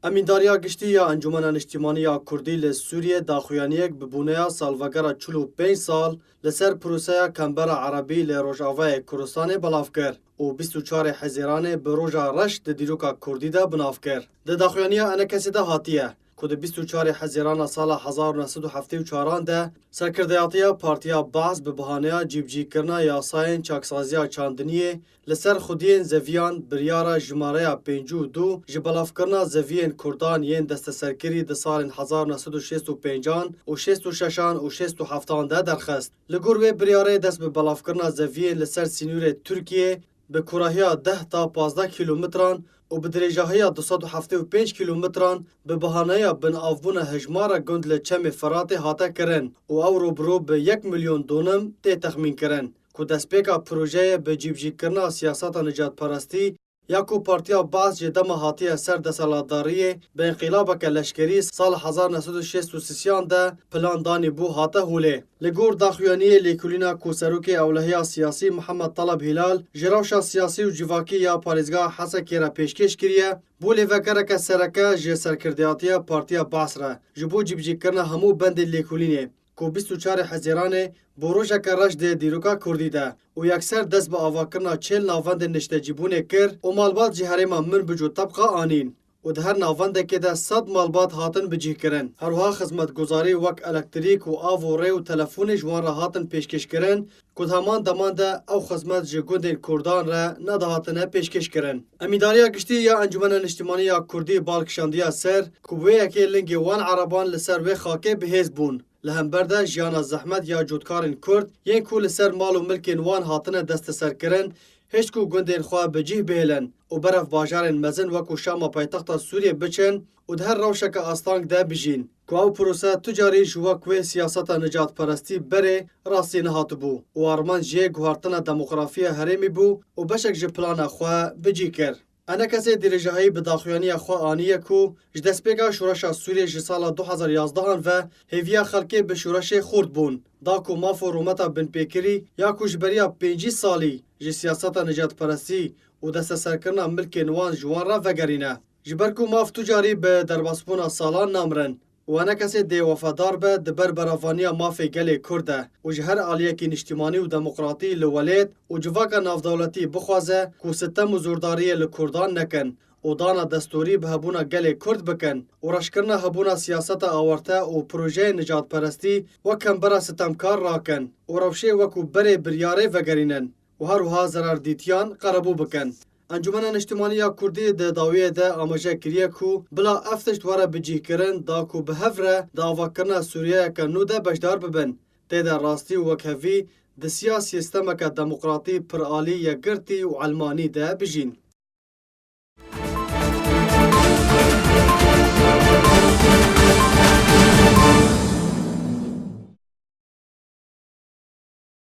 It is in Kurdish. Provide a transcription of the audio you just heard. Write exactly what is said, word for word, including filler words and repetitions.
Emîndariya Giştî ya Encûmena Niştîmanî ya Kurdî li Sûriyê daxuyaniyek bi boneya salvegera çil û pênc sal li ser proseya Kembera Erebî li Rojavayê Kurdistanê belav kir û bîst û çarê Hezîranê bi roja reş di dîroka Kurdî de bi nav kir. Di daxuyaniya ENKSê de hatiye ku di bîst û çarê Hezîrana sala hezar û neh sed û heftê û çaran de serkirdeyatiya Partiya Baas bi bahaneya cîbicîkirina yasayên çaksaziya çandiniyê li ser xwediyên zeviyan biryara jimareya pêncî û du ji belavkirina zeviyên Kurdan yên desteserkirî di salên hezar neh sed û şêst û pêncan û şêst û şeşan û şêst û heftan de derxist. Li gor wê biryarê dest bi belavkirina zeviyên li ser sînorê Tirkiyê bi kurahiya deh ta pazdeh kîlometran û bi dirêjahiya du sed û heftê û pênc kîlometran bi bahaneya binavbûna hejmara gund li Çemê Feratê hate kirin û ew rûbirû bi yek milyon donim tê texmînkirin ku destpêka projeyê bi cîbicîkirina siyaseta nijadperestî ya ku Partiya Baas ji dema hatiye ser desthilatdariyê bi înqilabeke leşkerî sala hezar neh sed û şêst û sêyan de plan danî bû hate holê. Li gor daxuyaniyê lêkolîna ku serokê ewlehiya siyasî Mihemed Taleb Hîlal ji rewşa siyasî û civakî ya parêzgeha Hesekê re pêşkêş kiriye, bû lêvegereke sereke ji serkirdeyatiya Partiya Baas re ji bo cîbicîkirina hemû bendên lêkolînê ku bîst û çarê Hezîranê bo rojeke reş dê dîroka Kurdî de û yekser dest bi avakirina çêl navendên niştecîbûnê kir û malbat ji herêma Minbic û Tebqa anîn û di her navendekê de sed malbat hatin bicihkirin. Her wiha xizmetguzarî wek elektrîk û av û rê û telefonê ji wan re hatin pêşkêşkirin ku di heman deman de ew xizmet ji gundên Kurdan re nedihatine pêşkêşkirin. Emîndariya Giştî ya Encûmena Niştîmanî ya Kurdî bal kişandiya ser ku bi wê yekê lingê wan Ereban li ser wê xakê bi hêz bûn. Li hember de jiyana zehmet ya cotkarên Kurd yên ku li ser mal û milkên wan hatine desteserkirin, hişt ku gundên xwe bi cih bihêlin û berev bajarên mezin wekû Şama paytexta Sûriyê biçin û di her rewşeke asteng de bijîn. Ku ew prose tu carî ji wek wê siyaseta nijadperestî berê rastî nehatibû û armanc jê guhartina demografiya herêmî bû û beşek ji plana xwe bi cih kir. ENKSê dirêjahî bi daxuyaniya xwe aniye ku ji destpêka şoreşa Sûriyê ji sala du hezar yazdehan ve hêviya xelkê bi şoreşê xurt bûn, da ku maf û rûmeta binpêkirî ya ku ji beriya pêncî salî ji siyaseta nijadperestî û desteserkirina milkên wan ji wan re vegerîne. Ji ber ku maf tu carî bi derbasbûna salan namirin û ENKSê dê wefadar be di ber beravaniya mafê gelê Kurd de û ji her aliyekî niştîmanî û demokratî li welêt û civaka navdewletî bixwaze ku sitem û zordariyê li Kurdan nekin û dana destûrî bi hebûna gelê Kurd bikin û reşkirina hebûna siyaseta awarte û projeyên nijadperestî wek kembera sitemkar rakin û rewşê wekû berê biryarê vegerînin û her wiha zerardîtiyan qerebû bikin. Encûmena Niştimanî ya Kurdî di dawiyê de amaje kiriye ku bila ev tişt were bicihkirin da ku bi hev re di avakirina Sûriyeyeke nû de beşdar bibin. Tê de rastî û wekhevî di siya sîstemeke demokratî, piralî, yekgirtî û elmanî de bijîn.